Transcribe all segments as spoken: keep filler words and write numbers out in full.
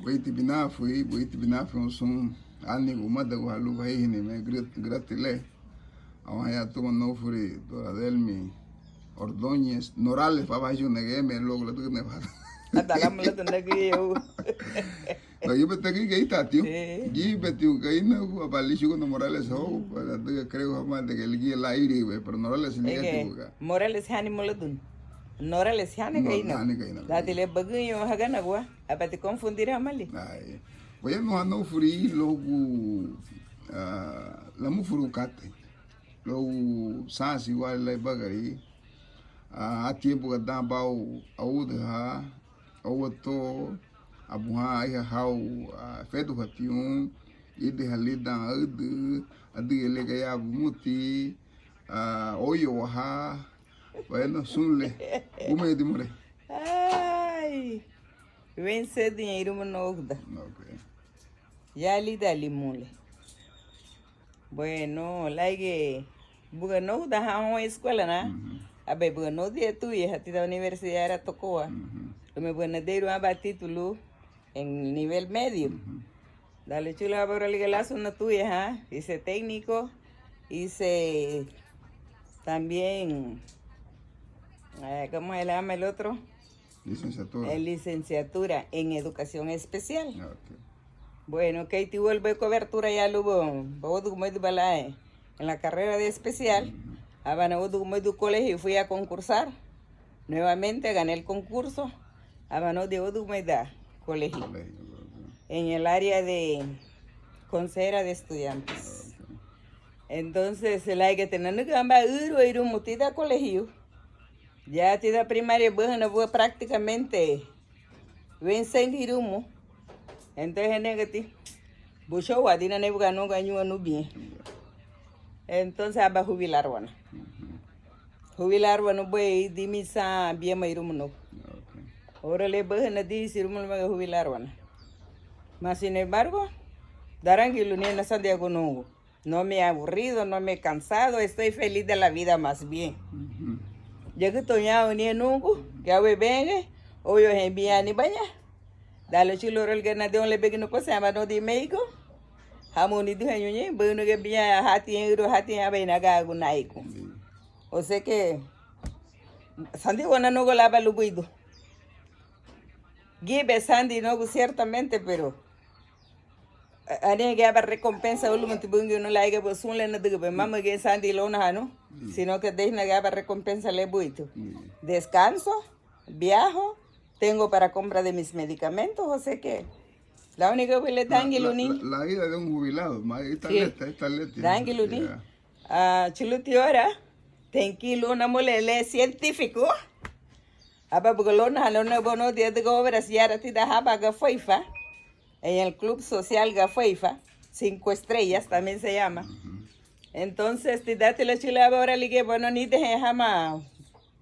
Buiti binafi, buiti binafi houn sun ánigu madaguha lun baheihini me grüt-, grüti le. Awaña tuma nóufuri Doradelmi Ordóñez Norales, baba hachuguna geme luagu ladügüni bada. Ata lamu ladu nagüya u. Gíbeti gigeita tiu. Eh. Gíbeti ugaina gu aba lichuguna Morales ho, ladüga creo hama de que ligía la iri, pero Norales ligía tibuga. Morales hani muladun. Norales hani gaina. Hani gaina. Dati le bagüñu haganagua. Abati confundir hamali. Ai. Bueno, anóufuri luagu, ah, lamufuru katei luagu sansi wali la ibagari. Ah, atibuga dan bau audaha, auto, abuha aiha hau, ah, feduhatiun, ideha lidan aüdü, adüga le gayara bumuti, ah, oyowaha, bueno, sun le, umedi mure. Ai, wein sedüña irumu nouda. Ok. Ya lidan limun le. Bueno, laige buga noudahan houn escuela na. Mhm. Abei buga noudia tuya ha tidan universidad era tokoa. Mhm. Luma buga nadeirun aban título en nivel medio. Mhm. Dan luchula aba ora liga lasu na tuya ha, hice técnico, hice también, eh, ¿cómo se le llama el otro? Licenciatura. Eh, licenciatura en educación especial. Ah, ok. Bueno, keiti wal bei cobertura ya luba, ba udugu moidu bala, eh, en la carrera de especial, mhm, aba na udugu moidu colegio, fui a concursar nuevamente, gané el concurso, aba na udugu moidu colegio. Colegio, ok. En el área de consejera de estudiantes. Ah, ok. Entonces, laige te nanügü amba ürüwa irumu tidan colegio, ya tidan primaria, buga na buga prácticamente wein seingü irumu. Entonces, nege ti, buchóuadina neibuga nungua ñua nubiñe. Entonces, aba hubilaruna. Hubilaruna bei dimisa biama irumu nu. Ora le baha nadisi irumu lumega hubilaruna. Mas, sin embargo, darangilu ni nasandiagu nungu. No me he aburrido, no me he cansado, estoy feliz de la vida más bien. Ujú. Yagütoña unie nungu, ya we benge, oyo he biani baña. Dale chulo rol gana de un le begino cosa llama no di médico. Hamu ni duha ñuñe, bueno que biña hati en uro, hati en abe naga gunaiku. Ujú. O sea que, sandi wana no go laba lubuido. Gibe sandi no go ciertamente, pero Anihein gayara aban recompensa luma ti Bungiu nun, laige ba sun le nadügübei, mama giñe sandi lóunahanu, sino que deina gayara aban recompensa le buidu. Descanso, viajo, tengo para compra de mis medicamentos, o sea que la única que le dangilu ni la vida de un jubilado, ma, esta leta, esta leta. Dangilu ni. Ah, chuluti ora, tenki luna mule le científico. Aba buga lóunahanu luna bono dia de obras yara tidan haba Gafaifa. En el Club Social Gafaifa, Cinco Estrellas también se llama. Entonces, ti dati la chila aba ora lige, bueno, ni dehe hama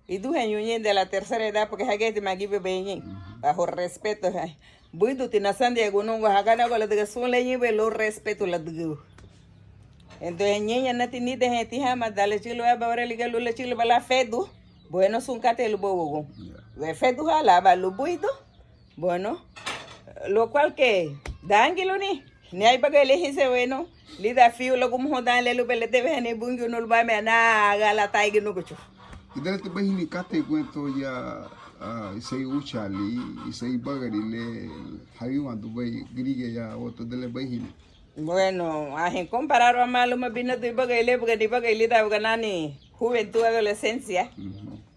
iduhe ñuñe de la tercera edad, porque hageti magibe beñi, bajo respeto, eh. Buiduti nasandiagu nungua haganagu ladüga sun le ñibe lun respeto ladügü. Entonces, ñeña nati ni dehe ti hama, dale chilo aba ora lige lun le chilo bala fedu, bueno, sun kate lubowogun. We fedu hala aba lubuidu, Bueno, lo cual que, dangiluni, ni ai bagari le hise, bueno, lidan fiu lagumuhóun dan le lubei ledebehani Bungiu nun lubame anaga la taigi nuguchu. Ida leti bahini katei guentó ya, ah, isei uchali, isei bagari le hayuan dubei gürigia ya otro dele bahini. Bueno, anhein compararun wamá luma binadu ibagari le buga nibagari lidan buga nani juventud, adolescencia,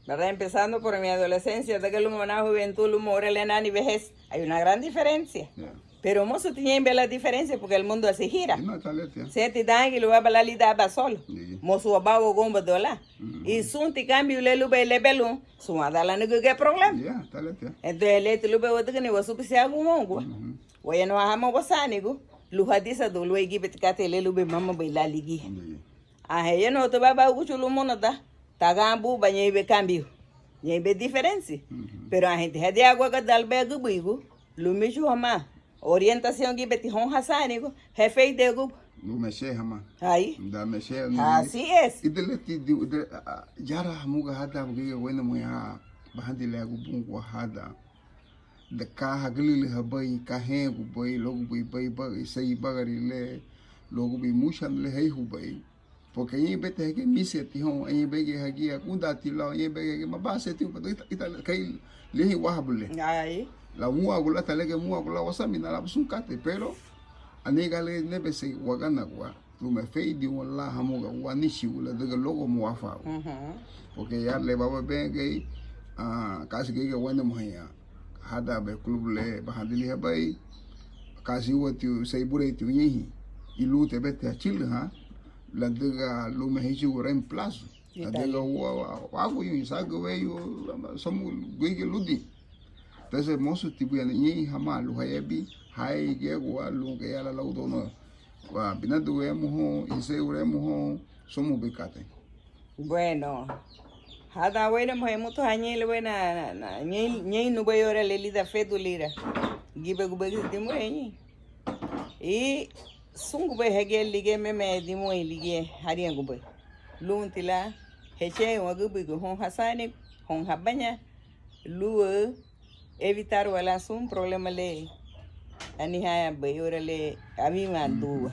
¿verdad? Empezando por mi adolescencia, daga luma na juventud, luma ora le nani vejez, hay una gran diferencia. Pero mosu tiñein bela diferencia porque el mundo así gira. Seti dangilu aba lan lidan aban solo. Mosu wabawoun gumba dola. Y sunti cambio le lubei lebelun, sun adan lanügüge problema. Entonces leti lubei wadügüni wasubuse agun woungua. Wayanu hama wasaanigu lun hadisadun luéi gíbeti katei le lubei mama bei lan ligía. Anhein yanu tu baba uguchu lun munada, taganbuba ñeinbei kambiu, ñeinbei diferensi. Pero anhein ti hadiagua gada lubei agübüigu, lumichu hama orientación gíbeti houn hasaanigu, hefeideguba. Lun mese hama. Ai. Lun mese. Así es. Ida leti di, ida, a, a, yara hamuga hadan bugige wena muya, bahandi le agu bungua hadan. ka hagülülühabei, ka heñagubei luagubei ibagari, sei ibagari le luagubei mucha le heihubei. Porque añahein beti hagía mínsiñeti houn, añahein beti hagía gúndaati lau, añahein beti hagía mabansiñeti houn, ítara kei liña wáhabu le. Lau múagu lan, ítara liña múagu lan wasaminan lun sun katei, pero aniga le inebesei waganagua luma féridiwa lan hamuga wanichigu ladüga luagu hamuga wáfaagu. Porque ya le baba bengei, kasi gürigia wéinamuhaña hadanbei club le bahandilihabei, kasi úati seibureiti ñeinhin, i lunti beti hachülühan, ladüga luma híchugun reemplazo. Ladüga waguñu sagü weyu, somu gürigia ludin. Entonces mosu ti buri ñein hamá lun hayabin, haigegua lun gayara lau duna binadu wemu houn, iseri wemu houn, somu bei katei. Bueno, hadan wéinamuhei mutu hañein lubéi na, ñein, ñein nubéi ora le lidan fedu lira. Gíbegubei dimurei ñein. I súngubei hagía ligía meme dimurei ligía hariñagubei. Lunti lan hechein wagübürigu houn hasaanigu, houn habaña, luagu evitarua lan sun problema le anihabei ora le awinwandua.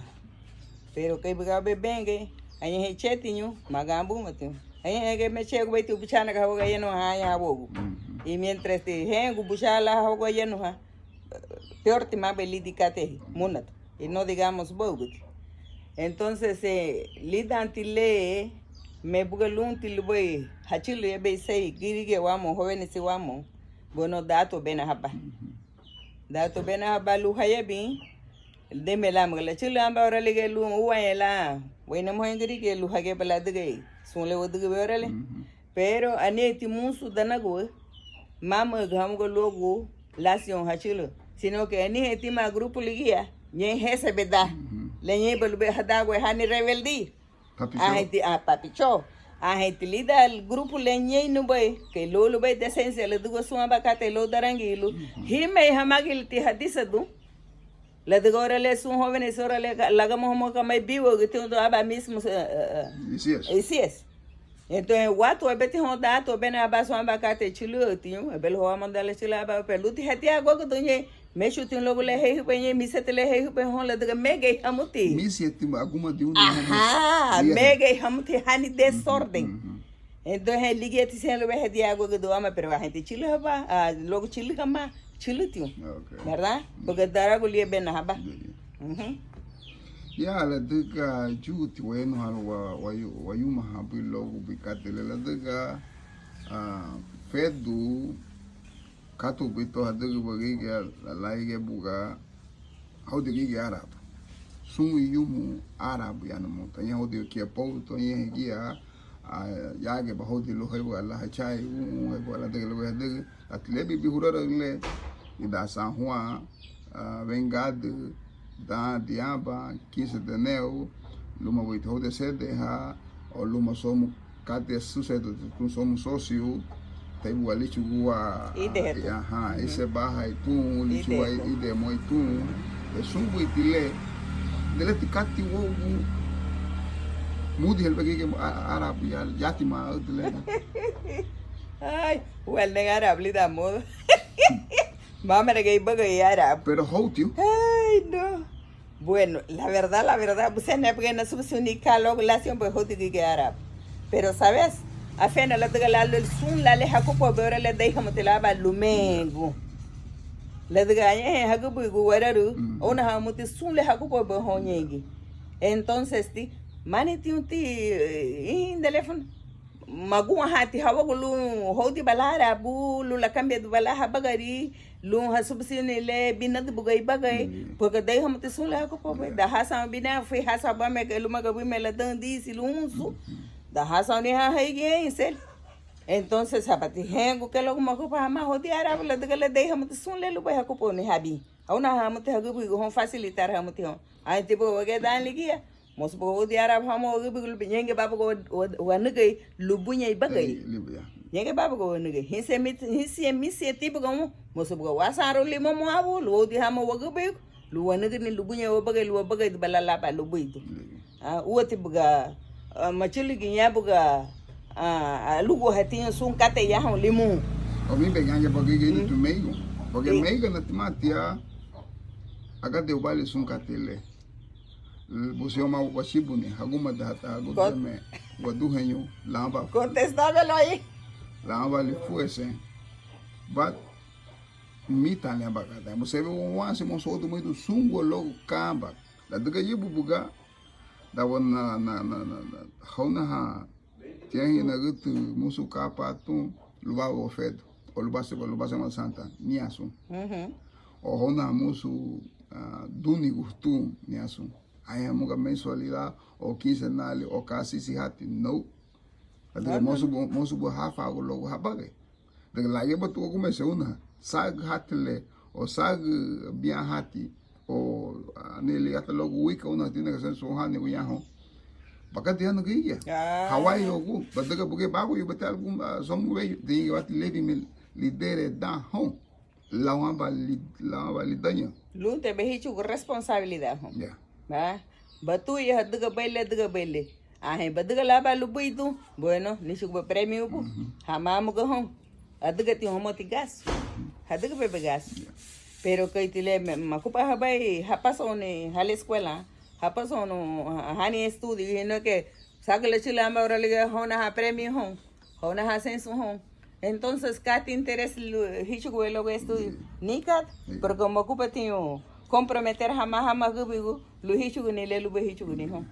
Pero kei buga bebengei, añahein chetiñu, maganbumatiñu. Añahein hagía mechegubei ti buchá naka hawagu ayanuha haña hawagu. Y mientras ti heñagu buchá lan hawagu ayanuha, peor ti mabei lidin katei múnada. Y no digamos bouguti. Entonces, lidanti le, me buga lunti lubéi hachülü yabei sei gürigia wamoun, jóvenes wamoun. Bueno, datu bena haba. Datu bena haba lun hayabin, dime lámuga lachülüba ora ligía lun úaña lan wéinamuhei gürigia lun hagíaba ladügei sun le wadügübei ora le. Pero anihein ti musu danagua, mama hamuga luagu lasiun hachülü, sino que anihein tima grupo ligía ñein hésebe dan le ñeinba lubéi hadagua hani rebeldía. Papi Cho. Anheinti, ah, Papi Cho. Anheinti lidan grupo le ñein nubéi kei lun lubéi decencia ladügua sun aban katei lau darangilaü, himei hamagiliti hadisadun. Ladüga ora le sun jóvenes ora le lagama hamuga kamei biwagütiña aban mismo, eh, eh, eh, isíes. Entonces watu ebeti houn datu bena aban sun aban katei chülütiñu, ebelu houn amu dan lachülü aban, pero lunti hatiagua gudu ñein, méchutiñu luagu le heihubei ñein, míseti le heihubei houn ladüga megei hamuti. Míseti agumadi unu. Aha, megei hamuti hani desorden. Entonces ligíati siñá lubéi hadiagua gudu ama, pero anheinti chülü haba, ah, luagu chülü hamá, chülütiñu. ¿Verdad? Porque daragu liña bena haba. Ya, ladüga yuguti wayanuha wa, wayu, wayumaha bui luagu bui katei le ladüga, ah, fedu, katei bui to hadügüba gürigia, lalaigia buga, haudia gürigia árabu. Sun yumu árabu ya namutu. Añahein haudia kia poutu, añahein hagía, ah, yágeba haudia lun heibuga lan hachai, un, un, heibuga lan hadüga, lubéi hadüga. Ati le bibi huraraü le, lidan San Juan, ah, Vengadü, dan Diaba, quince de enero, luma buiti houde sedeha, o luma somu katei asusereduti tun somu sosiu, teibuga líchugua, aha, isebahai tun, líchugua idemuei tun, le sun buiti le, deleti kati wogu, mudihe lubéi gürigia árabu ya, yátima aüdü le. Ay, wal nega árabu lidan modo. Mama nega ibagari árabu. Pero houtiu. Ay, no. Bueno, la verdad, la verdad, busentina buga nasubudiruni ka luagu lasiñabei houdigigi árabu. Pero, ¿sabes? Afena ladüga lan sun lan le hakupabei ora le dei hamuti lan aban lumengu. Ladüga añahein hagübürigu wararu, óunaha hamuti sun le hakupabei houn ñeingiñe. Entonces ti, manitiñu ti, eh, in teléfono. Magúahanti hawagu lun hóudiba lan árabu, lun lakambiadiba lan habagari, lun hasubudiruni le binadu buga ibagari, porque dei hamuti sun le hakupabei, dan hasaun binafi, hasaun bame kei luma gabime ladan disi lun hunsu, dan hasaun ni haheigi hein seli. Entonces habati hengu kei luagu makupa hamá hóudi árabu ladüga le dei hamuti sun le lubéi hakupabuni habin. Óunaha hamuti hagübürigu houn, facilitar hamuti houn. Anheinti buga wagía dan ligía. Mosu buga hóudi árabu hamuga wagübürigu lubéi, ñéingiñe bá buga wa, wa, wanügei lubuñe ibagari. Ñéingiñe bá buga wanügei. Hínsiñe mi, hínsiñe mínsiñeti buga woun. Mosu buga wasaarun limoun wabu, lun hóudi hamuga wagübürigu, lun wanügüni lubuñe wabagari, lun wabagariduba lan aban lubuidun. Ah, úati buga, ah, machülügiña buga, ah, alugurahatiña sun katei ya houn limoun. O mibegi ñéingiñe bá gürigia initu meigu. Porque meiganatimatia, agadiubalin sun katei le. Busén wamá wachibuni, hagumada hata, hagudeme, waduheñu, lama. Contestábelo ahí. Lama lifuesen. But, mítali aban katei. Busén wawánsimu, mosu wóudin muidu sungua luagu ka aban. Ladüga yibu buga, dawa na, na, na, na, na, hóunaha tiña hina gütü musu kapa tun, lubá wafedu, o lubá se, lubá Semana Santa, niña sun. O hóunaha musu, ah, dunigu tun, niña sun. Anhein hamuga mensualidad, o quincenal, o ka sisi hati, no. Ladüga mosu bu, mosu bu háfaagu luagu habagari. Ladüga lagíaba tun wagumeserun óunaha sagü hati le, o sagü bián hati, o, ah, ani ligía hata luagu wika óunaha tiña gasensu houn hani uñahoun. Bakati hanu gürigia. Hawai ogu, ladüga bugía baguyubati algun, ah, somu weyu, tiña gíbati lédime lidere dan houn. Lau aban li, lau aban lidaña. Lunti ba híchugun responsabilidad houn. Ya. Ba, batuya hadügabei le, adügabei le. Anhein badüga lan aban lubuidun, bueno, níchuguba premio bun, hamá hamuga houn. Adügati hamuti gasu. Hadügabei ba gasu. Pero keiti le makupahabei hapasouni hali escuela, hapasounu hani estudio, sino que sagü lachülün aban ora ligía hóunaha premio houn, hóunaha asensu houn. Entonces, kati interés híchugubei luagu estudio? Ni kata, porque makupatiñu comprometer hamá hama agübürigu lun híchuguni le lubéi híchuguni houn.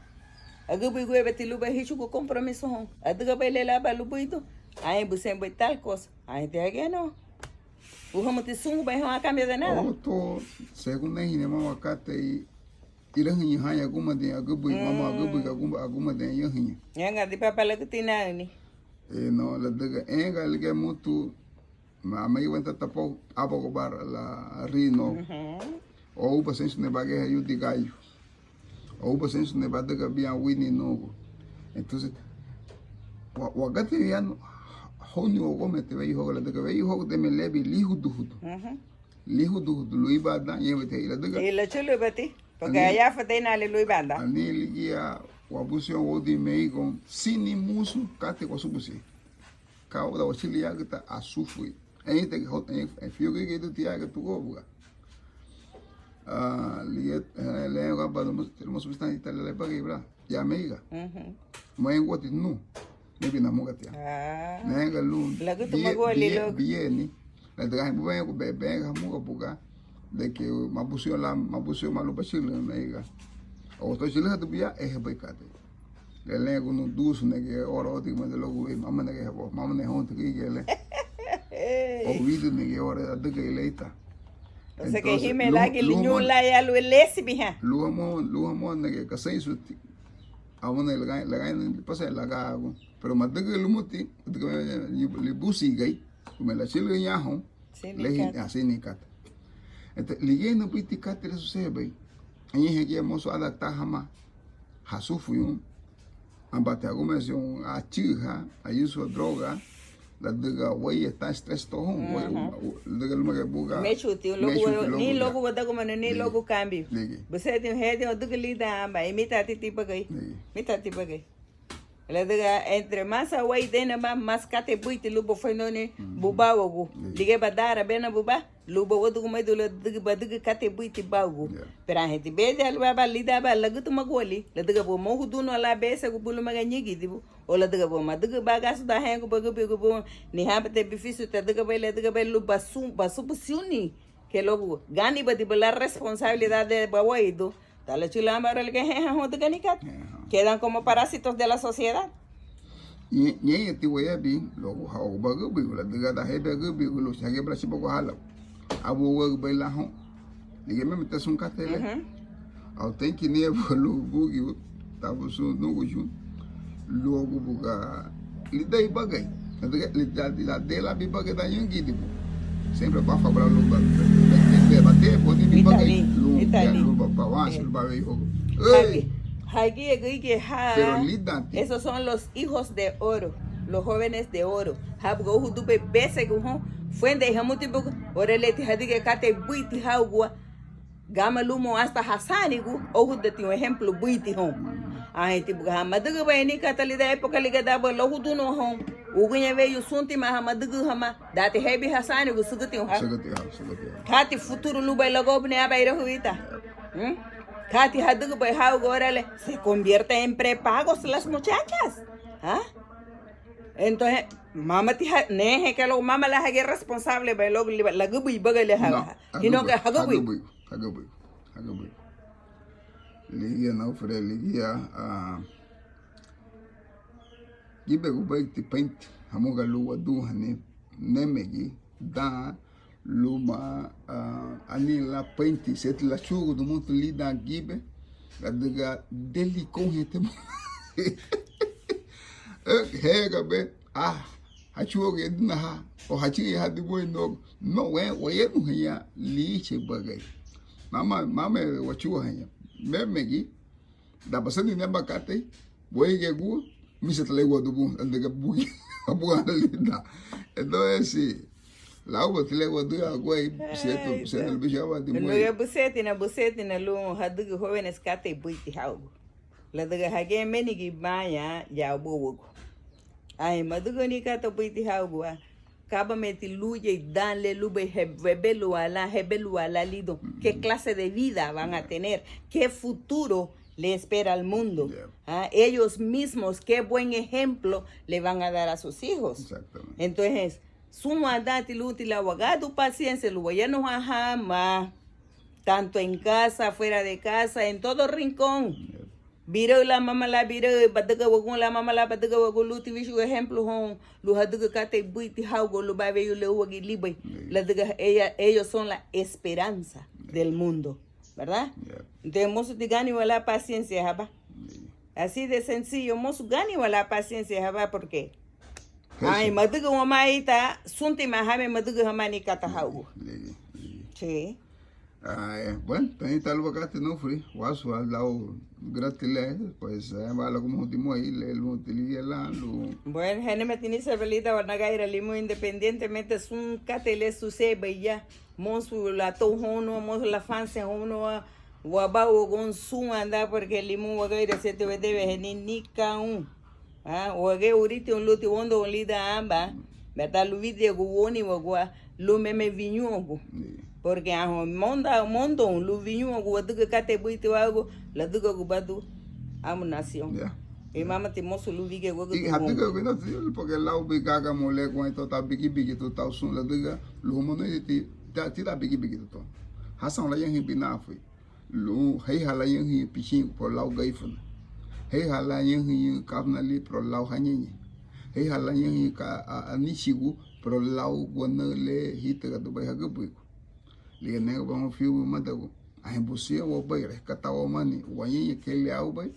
Agübürigu yebe ti lubéi híchugun compromiso houn. Adügabei le lan aban lubuidun, anhein busenbei tal cosa. Anhein ti hagía no. Buhamuti sungubei houn a cambio de nada. Oto, según nehine mama katei, irahüñü haña agumadin agübüri, mama agübüri aguma, agumadin irahüñü. Ñanga di papa lagütina ni. E, no, ladüga enga ligía mutu, ma, ma iwenta tapo abago bara la rino. O uba sensu ne bageha yudi gayu. O uba sensu ne badüga bián wini nugu. Entonces, wa, wagati yanu, honi wagomete weyu hogu ladüga weyu hogu deme lebi lihuduhudu. Lihuduhudu luiba dan, yewete ladüga. Ila chulu bati. Porque allá fue de na le luiba dan. Ani ligía wabusión wodi meigon, sini musu, kate wasubusi. Ka uda wachili yagüta asufuyi. Eñite ki hot, eñi, eñi fiu ki ki duti yagüta tugo buga. Ah, liet, eh, le gaba lo mus, lo mus bistan ita le bagi bra. Ya meiga. Mo en woti nu. Mebi na muga tia. Nega lu. Lagutu magua lilo. Bieni. La daga bu ben, ben, ben muga buga. De que mabusión la, mabusión malu bachil meiga. O to chile hatu bia, eh, bai kate. Le lengu nu dusu nege ora oti mande logu, eh, mama nege habo, mama ne honte ki gele. O widu nege ora adüga ileita. O sea que hime lagi liñu la ya lu lesi biha. Luhamo, luhamo nege kasai suti. Amuna lagai, lagai pasa lagagu. Pero madüga lumuti, adüga libusi gai. Kume la chile ñahon. Lehi asini kata. Ente ligei na buiti kata le susebei. Añehe gia mosu adakta hama. Hasufu yun. Ambate agumesión achiha, ayuso droga. Ladüga wei eta stress to hon. Ladüga luma ge buga. Mechuti, logu ni logu wadagumanu ni logu cambio. Buseti hedi adüga lida amba. Imita titi bagei. Mita titi bagei. Ladüga entre más awai dena ba, más kate buiti luba foinoni bubawagu. Ligeba dara bena buba, luba wadugu maidu ladüga badüga kate buiti bawagu. Pero anheti bede alu aba lida aba lagütuma guali, ladüga bu mohu dunu ala besegu bulu maga ñigidibu, o ladüga bu madüga ba gasu da hengu bagubi gubu, ni habate bifisu te adüga bai ladüga bai lu basu, basu busiuni. Ke luagu gánibadibu la responsabilidad de bawaidu, tala chula ambaro ligía heha houn dügani kata. Quedan como parásitos de la sociedad. Ñeñeti wayabi luagu hau bagübigu ladüga da hebe agübigu lu hagía bala chibagu hala. Abu wagübei la houn. Ligía meme te sun katele. Au tenki ni abu lu bugiu. Tabu sun nuguchu luagu buga lidei bagei. Ladei labi bagei da ñangidibu. Siempre bafa bra luba. Bate boni bi bagei. Luba bawansi luba wei hogo. Hagi, hagi, hagi, ha. Pero lidanti. Esos son los hijos de oro, los jóvenes de oro. Habuga uhu dube besegu hon. Fuende hamuti buga. Ora leti hadige kate buiti haugua. Gama lumoun hasta hasaanigu, óhudatiñu ehemplu buiti houn. Anheinti buga hamadügübaña ni kata lidan época ligía daba lóhudunu houn. Uguñe weyu, suntima hamá, adügün hamá. Danti hebi hasaanigu, sügütiña ha. Sügütiña ha, sügütiña ha. Kati futuru lubéi lagoubuni aban irahü ítara. Hmm? Kati hadügübei hau gua ora le, se convierte en prepagos las muchachas. ¿Ah? Entonces, mamati ha, nehe kei luagu mama lan hagía responsable bei luagu lagübü ibagari le ha, sino que hagübü. Hagübü, hagübü, hagübü. Ligía, no, fre, ligía, ah, gíbegubeiti peinti, hamuga lun waduhani nemegi dan luma, ah, ani lan peinti, seti lachugudun mutu lidan gibe, ladüga delikounheti mu-, eh, hégabei, ah, hachuaguñadina ha, o hachigaña ha dimurei nuagu, no, we, wayanuhaña lichibagari. Mama, mama wachuahaña, memegi, dan basaninaba katei, bueigegua, míseti lei wadubu, ladüga bugi, abuga lidan. Entonces, sí, lau bati lei wadua guei, sietu, sietu bicha wadi muy. Luagu busentina, busentina lun hadügün jóvenes katei buiti haugu. Ladüga hagía emenigi baña ya ubowogu. Ai, madügüni kata buiti haugua. Kabameti luwuyeri dan le lubéi he-, webeluwa lan, hebeluwa lan lidoun. ¿Qué clase de vida van a tener? ¿Qué futuro le espera al mundo? Ah, ellos mismos, ¿qué buen ejemplo le van a dar a sus hijos? Exactamente. Entonces, súnwandanti lunti lan wagadun paciencia lun wayanuhan hamá, tanto en casa, fuera de casa, en todo rincón. Biraü lan mama lan biraü badügawagun, lan mama lan badügawagun, lunti wíchugun ejemplo houn lun hadügün katei buiti haugu lubá weyu le úagilibei. Ladüga ella-, ellos son la esperanza del mundo, ¿verdad? Entonces, mosu ti gániwa lan paciencia habá. Así de sencillo, mosu gániwa lan paciencia habá, porque ai, madügün wamá ítara, suntima hame madügün hamá ni kata haugu. Sí. Ah, eh, bueno, tani taluba katei, no, fri, wasu, ah, lau gürati le, pues, eh, wala gumuhudi mosu le, lunti ligía lan, lun. Bueno, heneme tini sebelida wa nagaira limu, independientemente sun katei le susebei ya, mosu latou houn nua, mosu lafanse houn nua, wabauagun súnwandan, porque limu wagaira seti wedewehani ni ka un. Ah, wagía wuritiña lunti wondoun lidan aban, beta luwídiagun wóuniwagua lun meme wiñúagun. Porque anha monda, mondoun lun wiñúagun wadügün katei buiti waugu, ladügagubadun amu nación. Y mamati mosu lun wígieguagüdün. Hadügagubei no ti, porque lau bigagamu le guentó, tau bigibigi tu tau sun ladüga lun humoun ti, ti, tidan bigibigi tu tau. Hasan la yanhi binafi. Lun heiha lan ñeinhin pichiñu pero lau garífuna. Heiha lan ñeinhin kafunali pero lau hañeñe. Heiha lan ñeinhin ka, a, anichigu pero lau guanaü le hitagadubei hagübürigu. Ligía nege ba houn fiu madagu. Anhein busén wabei, reheta wamani, wañeñe kei le aubei.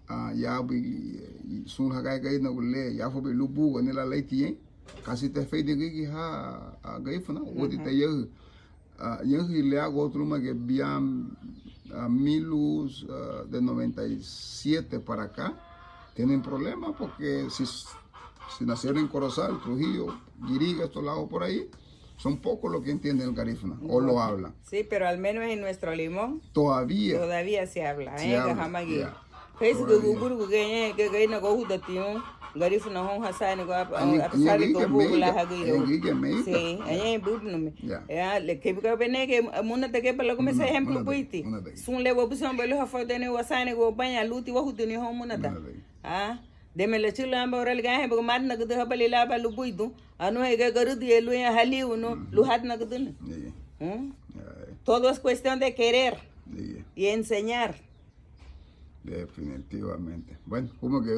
Ah, ya bui, eh, sun hagai garínagu le, ya fubei lun bugu, ani lan leiti ñein. Kasi te feidi gigi ha, ah, garífuna, uati te yahu. Ah, ñeinhin le agu otro luma que bian, ah, milus, ah, de noventa y siete para acá, tienen problema porque si, si nacieron en Corozal, Trujillo, Guiriguas, estos lados por ahí, son pocos los que entienden el garífuna o lo hablan. Sí, pero al menos en nuestro Limón todavía, todavía se habla, eh, gajamagui. Facebook gugurugu geñe, ge geina gohuda tiun, garífuna houn hasaani gua, a pesar de que bugu la hagiro. Sí, añe bubnumi. Ya, le que buga bene que munata que para comenzar ejemplo buiti. Sun le wabusión belu hafoidene wasaani gua baña luti wahuduni houn munata. Ah, deme le chula amba ora le gaje buga matna gudu habali laba lubuidu. Anu hege garudi eluña haliu no, luhatna guduna. Todo es cuestión de querer y enseñar. Definitivamente. Bueno, como que